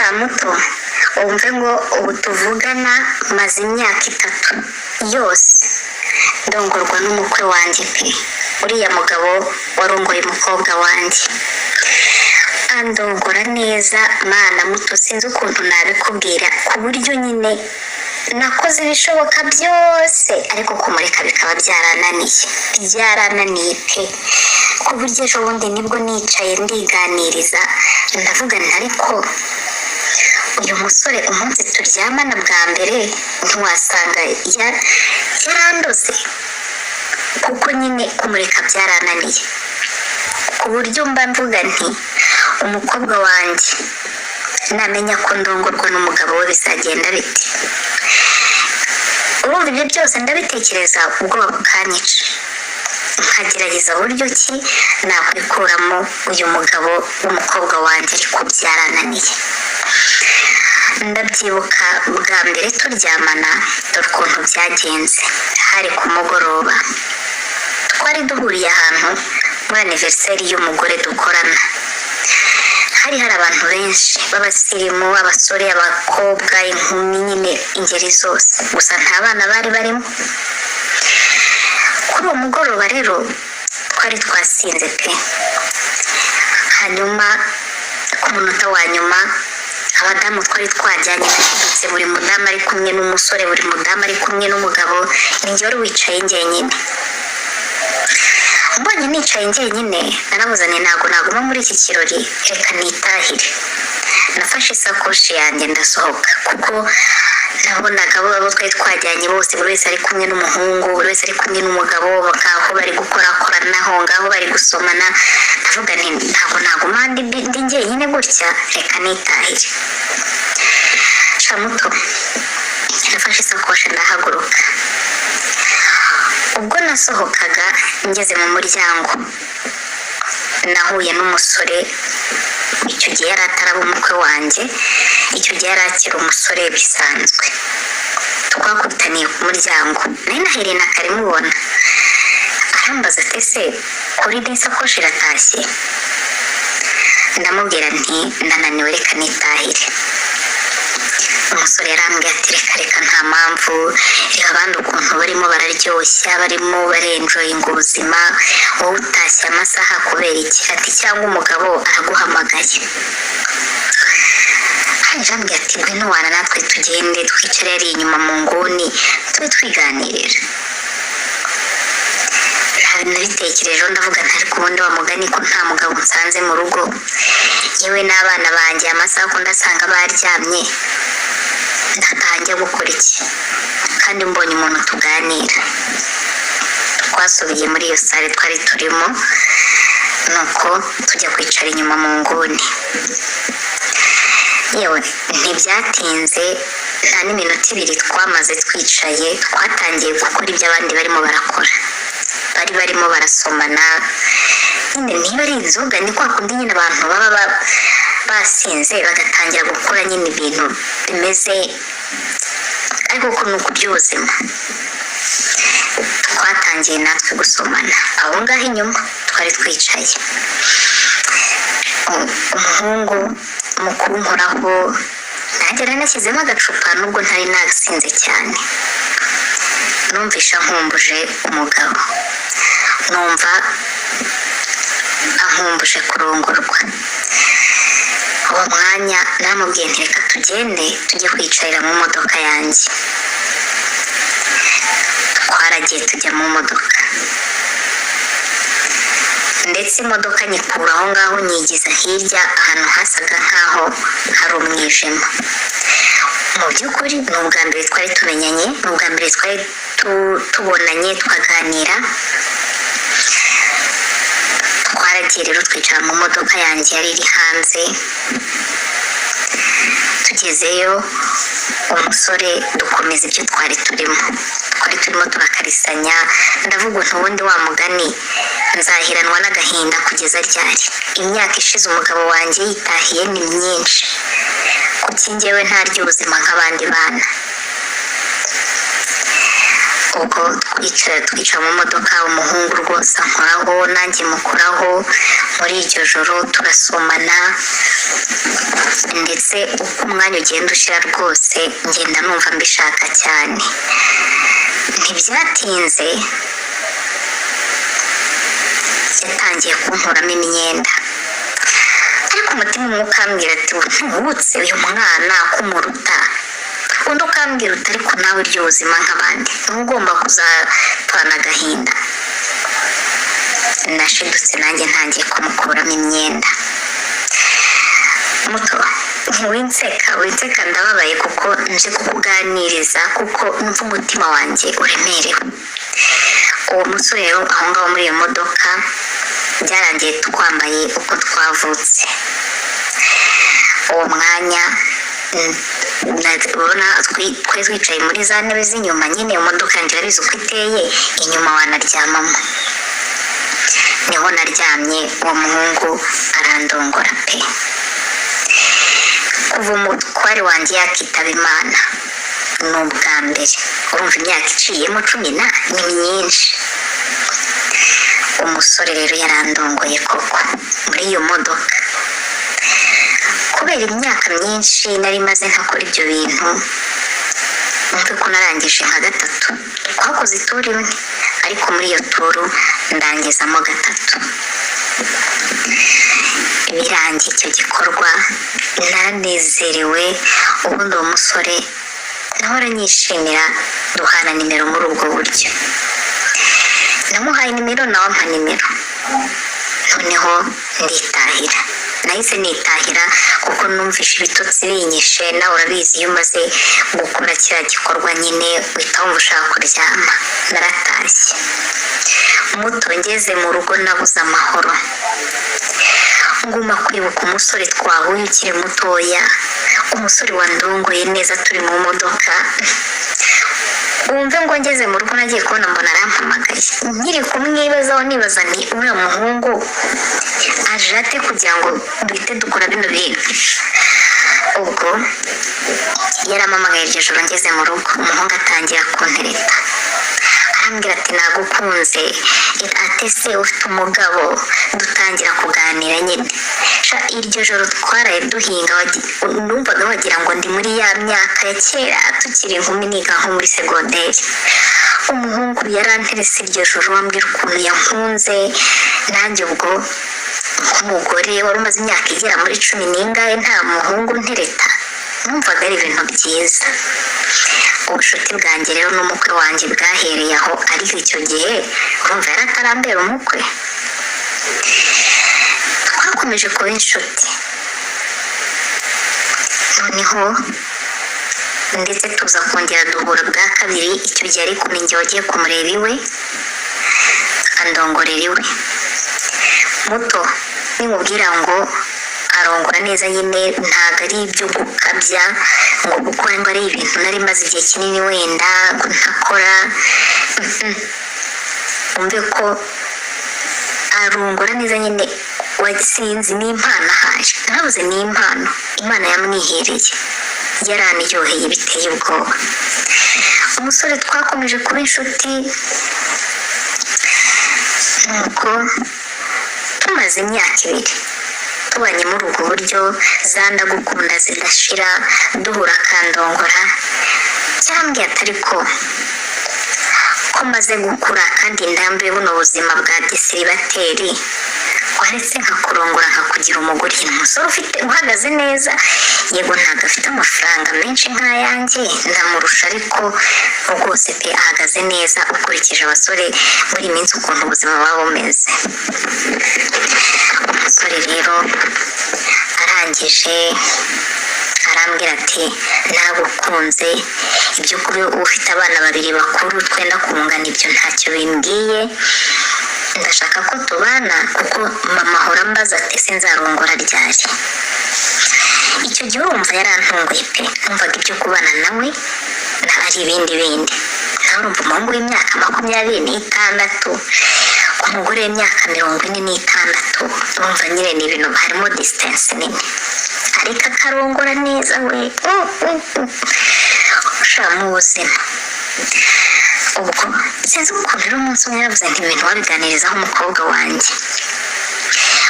Shamuto, wumve ngo ubu tuvugana maze imyaka 3 yose ndongorwa n'umukwe wanjye pe. Uriya mugabo warongoye umukobwa wanjye andongora neza. Mana muto, sinzi ukuntu nabikubwira, ku buryo nyine nakoze ibishoboka byose ariko kumureka bikaba byarananiye, byarananiye pe. Ku buryo ejo bundi nibwo nicaye ndiganiriza, ndavuga nti: "Ariko uyu musore umunsi turyamana bwa mbere ntiwasanga yarandoze?" Kuko nyine kumureka byarananiye, ku buryo mba mvuga nti: "Umukobwa wanjye namenya ko ndongorwa n'umugabo we bizagenda bite?" Urumva, ibyo byose ndabitekereza, ubwoba bukanyica, nkagerageza buryo ki nakwikuramo uyu mugabo w'umukobwa wanjye, ariko byarananiye. Ndabyibuka bwa mbere turyamana, dore ukuntu byagenze. Hari ku mugoroba, twari duhuriye ahantu muri anniversaire y'umugore dukorana. Hari hari abantu benshi b'abasirimu, abasore, abakobwa, inkumi, nyine ingeri zose, gusa nta bana bari barimo. Kuri uwo mugoroba rero twari twasinze pe. Hanyuma ku munota wa nyuma abadamu twari twajyanye nashidutse buri mudamu ari kumwe n'umusore, buri mudamu ari kumwe n'umugabo, ninjye wari wicaye njyenyine. Mbonye nicaye njyenyine, naramuzaniye: "Ntabwo naguma muri iki kirori, reka nitahire." Nafashe isakoshi yanjye ndasohoka, kuko nabonaga abo twari twajyanye bose, buri wese ari kumwe n'umuhungu, buri wese ari kumwe n'umugabo, ngaho bari gukorakoranaho, ngaho bari gusomana. Ndavuga nti: "Ntabwo naguma ndi njyenyine gutya, reka nitahire." Shamuto, nafashe isakoshi ndahaguruka. Ubwo nasohokaga ngeze mu muryango, nahuye n'umusore. Icyo gihe yari ataraba umukwe wanjye, icyo gihe yari akiri umusore bisanzwe. Twakubitaniye ku muryango, nari nahereye na kare mubona. Arambaza ati: "Ese kuri n'isakoshi iratashye?" Ndamubwira nti: "Ndananiwe, reka nitahire." Umusore yarambwiye ati: "Reka reka, nta mpamvu. Reba abandi ukuntu barimo bararyoshya, barimo barenjoyinga ubuzima, wowe utashye amasaha kubera iki?" Ati: "Cyangwa umugabo araguhamagaye?" Hanyuma arambwira ati: "Ngwino wana natwe tugende twicare ari inyuma mu nguni tube twiganirira." Nabitekerejeho, ndavuga nti: "Ariko ubundi wa mugani ko nta mugabo nsanze mu rugo, yewe n'abana banjye amasaha ko ndasanga baryamye, ndataha njya gukora iki kandi mbonye umuntu tuganira?" Twasubiye muri iyo salle twari turimo, nuko tujya kwicara inyuma mu nguni. Yewe, ntibyatinze, nta n'iminota 2 twamaze twicaye, twatangiye gukora ibyo abandi barimo barakora. Bari barimo barasomana nyine, niba ari inzoga, ni kwa kundi nyine abantu baba basinze bagatangira gukora nyine ibintu bimeze, ariko ko ni ukurya ubuzima. Twatangiye natwe gusomana aho ngaho inyuma twari twicaye. Umuhungu mu kunkoraho, nanjye nari nashyizemo agacupa nubwo ntari nasinze cyane. Numvisha nkumbuje umugabo, numva ankumbuje kurongorwa. Uwo mwanya naramubwiye nti: "Reka tugende tujye kwicarira mu modoka yanjye." Twaragiye tujya mu modoka, ndetse imodoka nyikura aho ngaho nyigiza hirya ahantu hasaga nkaho hari umwijima. Mu by'ukuri ni ubwa mbere twari tumenyanye, ni ubwa mbere twari tubonanye tukaganira. Twaragiye rero twicara mu modoka yanjye yari iri hanze. Tugezeyo, umusore dukomeza ibyo twari turimo, twari turimo turakarisanya. Ndavuga nti: "Ubundi wa mugani nzahiranwa n'agahinda kugeza ryari? Imyaka ishize umugabo wanjye yitahiye ni myinshi, kuki njyewe ntarya ubuzima nk'abandi bana?" Ubwo twicara mu modoka, umuhungu rwose ankoraho, nanjye mukoraho. Muri iryo joro turasomana, ndetse uko umwanya ugenda ushira rwose ngenda numva mbishaka cyane. Ntibyatinze yatangiye kunkuramo imyenda, ariko umutima umwe ukambwira ati: "Ntuhubutse, uyu mwana kumuruta." Undi ukambwira uti: "Ariko nawe iryo buzima nk'abandi, niba ugomba kuzapfana agahinda." Nashidutse nanjye ntangiye kumukuramo imyenda. Muto, ntiwinseka, winseka, ndababaye kuko nje kukuganiriza, kuko numva umutima wanjye uremerewe. Uwo musore rero, aho ngaho muri iyo modoka, byarangiye twambaye uko twavutse. Uwo mwanya urabona twari twicaye muri za ntebe z'inyuma nyine. Imodoka yanjye urabizi uko iteye, inyuma wanaryamamo. Niho naryamye, uwo muhungu arandongora pe. Kuva umutware wanjye yakitaba Imana, ni ubwa mbere. Urumva imyaka iciyemo 10 na ni myinshi. Umusore rero yarandongoye koko muri iyo modoka. Kubera imyaka myinshi nari maze ntakora ibyo bintu, numve ko narangije nka gatatu. Twakoze itour imwe, ariko muri iyo tour ndangizamo gatatu. Birangiye icyo gikorwa naranezerewe. Ubundi uwo musore nahora nyishimira, duhana nimero muri ubwo buryo. Namuhaye nimero, nawe ampa nimero, noneho nditahira. Nahise nitahira kuko numvishe ibitotsi binyishe. Nawe urabizi, iyo umaze gukora kiriya gikorwa nyine uhita wumva ushaka kuryama. Naratashye muto, ngeze mu rugo nabuze amahoro, nguma kwibuka umusore twahuye ukiri mutoya, umusore wandongoye neza turi mu modoka. Wumve ngo ngeze mu rugo nagiye kubona mbona arampamagaye. Nkiri kumwibazaho, nibaza nti: "Uriya muhungu aje ate kugira ngo duhite dukora bino bintu?" Ubwo yarampamagaye iryo joro ngeze mu rugo. Umuhungu atangira kuntereta, arambwira ati: "Nagukunze." Ate se ufite umugabo? Dutangira kuganira nyine. Sha, iryo joro twaraye duhinga, numvaga wagira ngo ndi muri ya myaka ya kera tukiri inkumi, niga nko muri segonderi. Umuhungu yaranterese iryo joro, ambwira ukuntu yankunze. Nanjye ubwo nk'umugore wari umaze imyaka igera muri 10 n'ingahe nta muhungu ntereta, numvaga ari ibintu byiza. Ubucuti bwanjye rero n'umukwe wanjye bwahereye aho, ariko icyo gihe urumva yari atarambera umukwe. Twakomeje kuba inshuti noneho, ndetse tuza kongera duhura bwa kabiri. Icyo gihe ariko ni njye wagiye kumureba iwe, andongorera iwe. Muto, nimubwira ngo arongora neza nyine, ntabwo ari ibyo gukabya ngo kuko ngo ari ibintu nari maze igihe kinini wenda ngo ntakora. Wumve ko arongora neza nyine, sinzi, ni impano ahaye, narabuze, ni impano Imana yamwihereye. Yaraniryoheye biteye ubwoba. Umusore twakomeje kuba inshuti, nuko tumaze imyaka 2 tubanye muri ubwo buryo, za ndagukunda zidashira, duhura akandongora. Cyarambwiye atari ko ko maze gukura kandi ndambiwe buno buzima bwa gisiribateri, waretse nkakurongora nkakugira umugore? Ni umusore ufite uhagaze neza. Yego, ntabwo afite amafaranga menshi nk'ayanjye, ndamurusha, ariko rwose pe ahagaze neza ukurikije abasore muri iyi minsi ukuntu ubuzima buba bumeze. Umusore rero arangije arambwira ati: "Naragukunze, ibyo kuba ufite abana babiri bakuru twenda kungana, ibyo ntacyo bimbwiye. Ndashaka ko tubana kuko mama ahora ambaza ati: 'Ese nzarongora ryari?'" Icyo gihe urumva yarantunguye pe. Numvaga ibyo kubana nawe ari ibindi bindi. Nawe urumva, umuhungu w'imyaka 26, umugore w'imyaka 46, urumva nyine ni ibintu harimo distance nini, ariko akarongora neza we. Sha, mu buzima Ubwo sinzi ukuntu rero umunsi umwe yaravuze nti ibintu wabiganirizaho umukobwa wanjye.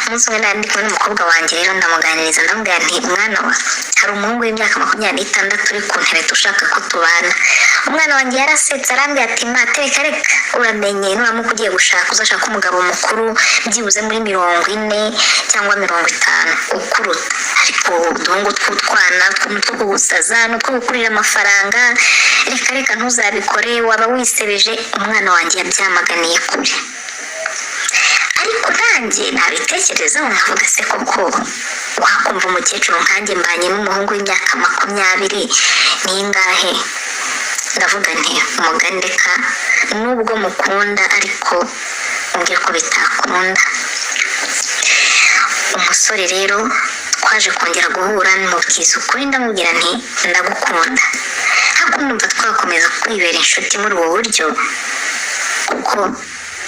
Umunsi umwe nari ndi kumwe n'umukobwa wanjye rero, ndamuganiriza, ndamubwira nti: "Mwana wa, hari umuhungu w'imyaka 26 uri kuntereta ushaka ko tubana." Umwana wanjye yarasetse, arambwira ati: "Mate, reka reka, uramenye nuramuka ugiye gushaka uzashaka umugabo mukuru, byibuze muri 40 cyangwa 50 ukuruta. Ariko uduhungu tw'utwana two kugusaza n'utwo gukurira amafaranga, reka reka, ntuzabikore, waba wisebeje." Umwana wanjye yabyamaganiye kure, ariko nanjye nabitekerezaho nkavuga: "Se koko wakumva umukecuru nkanjye mbanye n'umuhungu w'imyaka makumyabiri n'ingahe?" Ndavuga nti: "Umugani, reka, nubwo mukunda ariko umbwire ko bitakunda." Umusore rero twaje kongera guhura, mubwiza ukuri, ndamubwira nti: "Ndagukunda, ariko numva twakomeza kwibera inshuti muri ubu buryo, kuko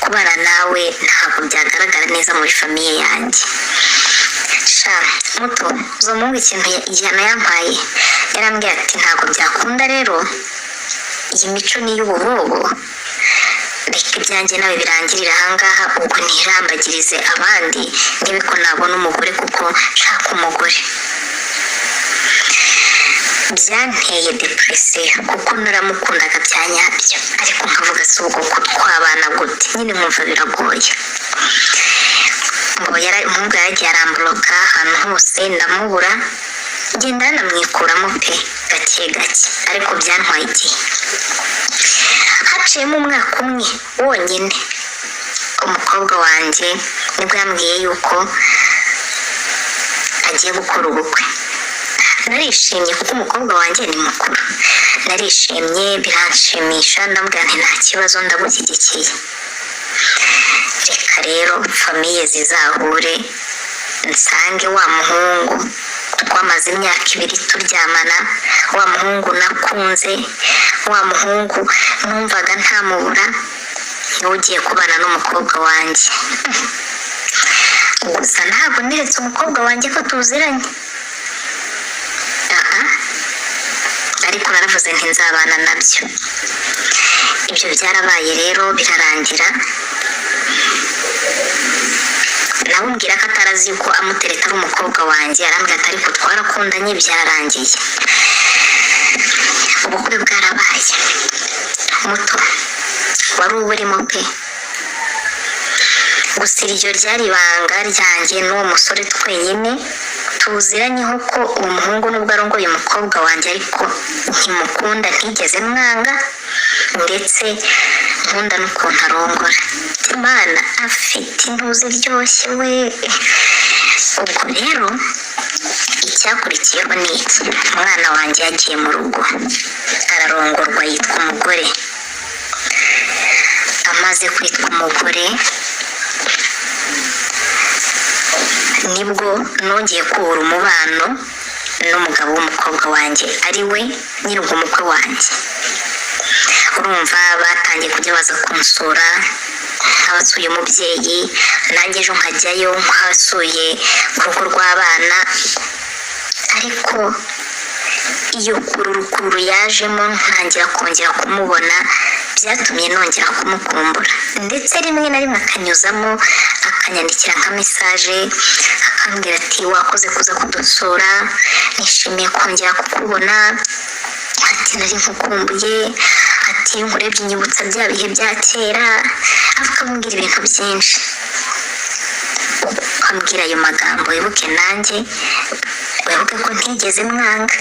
kubana nawe ntabwo byagaragara neza muri famille yanjye." Sha muto, uzo muhungu ikintu igihano yampaye, yarambwiye ati: "Ntabwo byakunda rero, iyi mico ni iy'ububobo, reka ibyanjye nawe birangirire ahangaha, ubwo ntirambagirize abandi, ndebe ko nabona umugore, kuko nshaka umugore." Byanteye depression, kuko naramukundaga bya nyabyo, ariko nkavuga: "Si ubwo ko twabana gute?" Nyine nkumva biragoye. Ngo umuhungu yaragiye aramblocka ahantu hose, ndamubura, ngenda nanamwikuramo pe, gake gake, ariko byantwaye igihe. Haciyemo umwaka umwe wonyine, umukobwa wanjye nibwo yambwiye yuko agiye gukora ubukwe. Narishimye kuko umukobwa wanjye ni mukuru. Narishimye, biranshimisha, ndamubwira nti: "Nta kibazo, ndagushyigikiye. Reka rero famille zizahure, nsange wa muhungu twamaze imyaka 2 turyamana, wa muhungu nakunze, wa muhungu numvaga ntamubura, niwe ugiye kubana n'umukobwa wanjye. Gusa ntabwo neretse umukobwa wanjye ko tuziranye." Aha ariko naravuze nti: "Nzabana nabyo." Ibyo byarabaye rero, birarangira. Namubwira ko atarazi ko amutereta ari umukobwa wanjye, arambwira ati: "Ariko twarakundanye, byararangiye." Ubukwe bwarabaye, muto, wari uburimo pe. Gusa iryo ryari ibanga ryanjye n'uwo musore twenyine tuziranyeho, ko uwo muhungu nubwo arongoye umukobwa wanjye ariko ntimukunda, ntigeze mwanga, ndetse nkunda n'ukuntu arongora. Imana, afite intuzi iryoshye we. Ubwo rero icyakurikiyeho ni iki? Umwana wanjye yagiye mu rugo, ararongorwa, yitwa umugore. Amaze kwitwa umugore, nibwo nongeye kubura umubano n'umugabo w'umukobwa wanjye, ari we nyiri umukwe wanjye. Urumva batangiye kujya baza kunsura nk'abasuye umubyeyi, nanjye ejo nkajyayo nk'abasuye urugo rw'abana. Ariko iyo kururukuru yajemo, ntangira kongera kumubona, byatumye nongera kumukumbura. Ndetse rimwe na rimwe akanyuzamo akanyandikira nka message, akambwira ati: "Wakoze kuza kudusura, nishimiye kongera kukubona," ati: "Nari nkukumbuye," ati: "Nkurebye unyibutsa bya bihe bya kera." Akambwira ibintu byinshi, akambwira ayo magambo. Wibuke nanjye, wibuke ko ntigeze mwanga.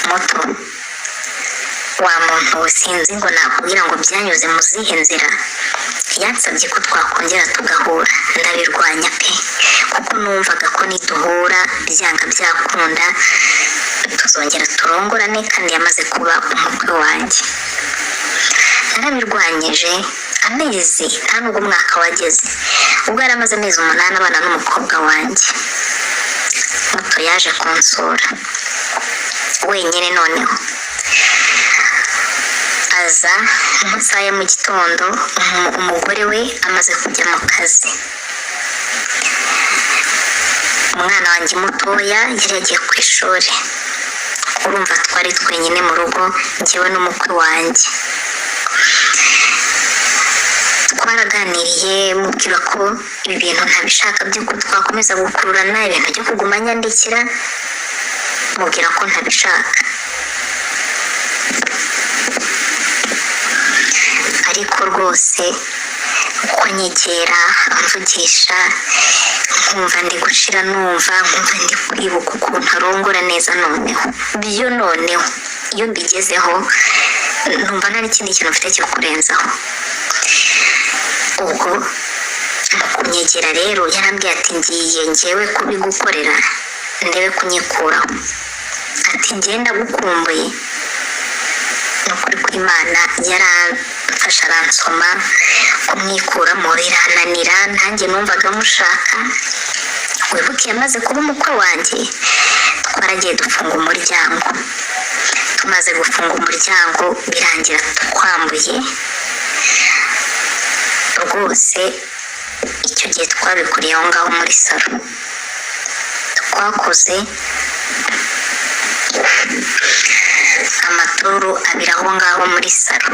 Muto wa muntu we, sinzi ngo nakubwira ngo byanyuze mu zihe nzira, yansabye ko twakongera tugahura, ndabirwanya pe, kuko numvaga ko niduhura byanga byakunda tuzongera turongorane, kandi yamaze kuba umukwe wanjye. Narabirwanyije amezi, nta nubwo umwaka wageze. Ubwo yari amaze amezi 8 abana n'umukobwa wanjye muto, yaje kunsura wenyine. Noneho aza mu masaha ya mu gitondo, umugore we amaze kujya mu kazi. Umwana wanjye mutoya yari yagiye ku ishuri. Urumva twari twenyine mu rugo, njyewe n'umukwe wanjye. Twaraganiriye, mubwira ko ibi bintu ntabishaka by'uko twakomeza gukururana, ibintu byo kuguma nyandikira, mubwira ko ntabishaka. Ariko rwose uko anyegera amvugisha, nkumva ndi gushira, numva nkumva ndi kwibuka ukuntu arongora neza. Noneho byo, noneho iyo mbigezeho numva nta n'ikindi kintu mfite cyo kurenzaho. Ubwo mu kunyegera rero yarambwiye ati: "Ngiye ngewe kubigukorera ndebe kunyikuraho." Ati: "Ngenda gukumbuye." Ni ukuri kw'Imana, yaramfashe aransoma, kumwikuramo birananira. Nanjye numvaga mushaka. Wibuke yamaze kuba umukwe wanjye. Twaragiye dufunga umuryango. Tumaze gufunga umuryango, birangira twambuye rwose. Icyo gihe twabikuriye aho ngaho muri salo, twakoze amaturu abiri aho ngaho muri salo.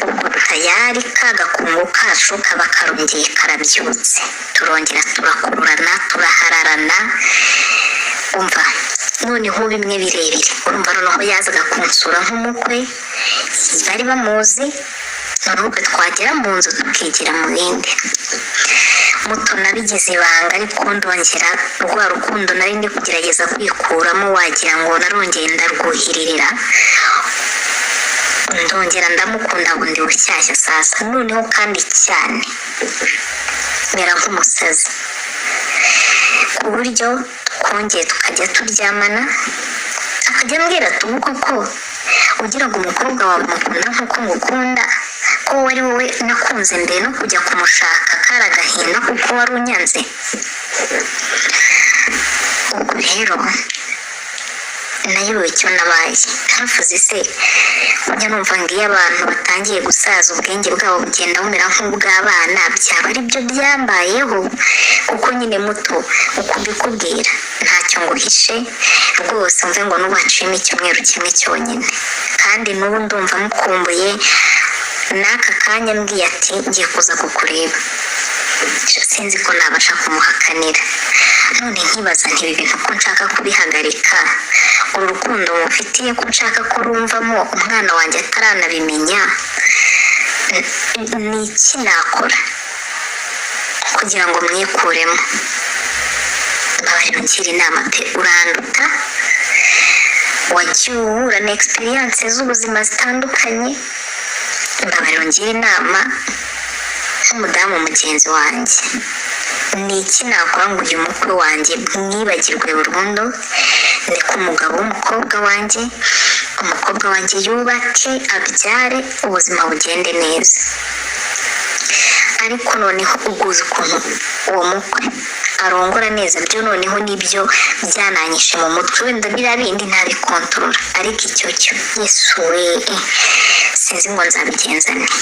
Ubwo tayari ka gakungu kacu kaba karongeye karabyutse, turongera turakururana, turahararana. Umva noneho bimwe birebire. Urumva noneho yazaga kunsura nk'umukwe, bari bamuzi. Noneho ubwo twagera mu nzu tukigira mu bindi. Muto nabigize ibanga, ariko ndongera rwa rukundo nari ndi kugerageza kwikuramo, wagira ngo narongeye ndarwuhiririra, ndongera ndamukunda bundi bushyashya. Sasa noneho kandi cyane mera nk'umusazi, ku buryo twongeye tukajya turyamana, akajya ambwira ati: "Ubu koko ugira ngo umukobwa wawe mukunda nk'uko ngukunda, ko wari wowe nakunze mbere, no kujya kumushaka kari agahinda kuko wari unyanze?" Ubwo rero nayobewe icyo nabaye. Ntavuze se, ujya numva ngo iyo abantu batangiye gusaza ubwenge bwabo bugenda bumera nk'ubw'abana, byaba ari byo byambayeho? Kuko nyine muto, uko mbikubwira ntacyo nguhishe rwose. Mve ngo n'ubu haciyemo icyumweru kimwe cyonyine, kandi n'ubu ndumva mukumbuye. N'aka kanya mbwiye ati: "Ngiye kuza kukureba," sinzi ko nabasha kumuhakanira. None nkibaza nti: ibi bintu ko nshaka kubihagarika, uru rukundo mufitiye ko nshaka ko rumvamo umwana wanjye ataranabimenya, ni iki nakora kugira ngo mwikuremo? Mbabarira ungira inama pe, uranduta, wagiye uhura na experience z'ubuzima zitandukanye. Mbabarira ungira inama nk'umudamu mugenzi wanjye. Ni iki nakora ngo uyu mukwe wanjye mwibagirwe burundu, ndeke umugabo w'umukobwa wanjye, umukobwa wanjye yubake, abyare, ubuzima bugende neza? Ariko noneho uguze ukuntu uwo mukwe arongora neza, byo noneho nibyo byananyishe mu mutwe. Wenda biriya bindi ntabikontorora, ariko icyo cyo, Yesu we, sinzi ngo nzabigenza nte.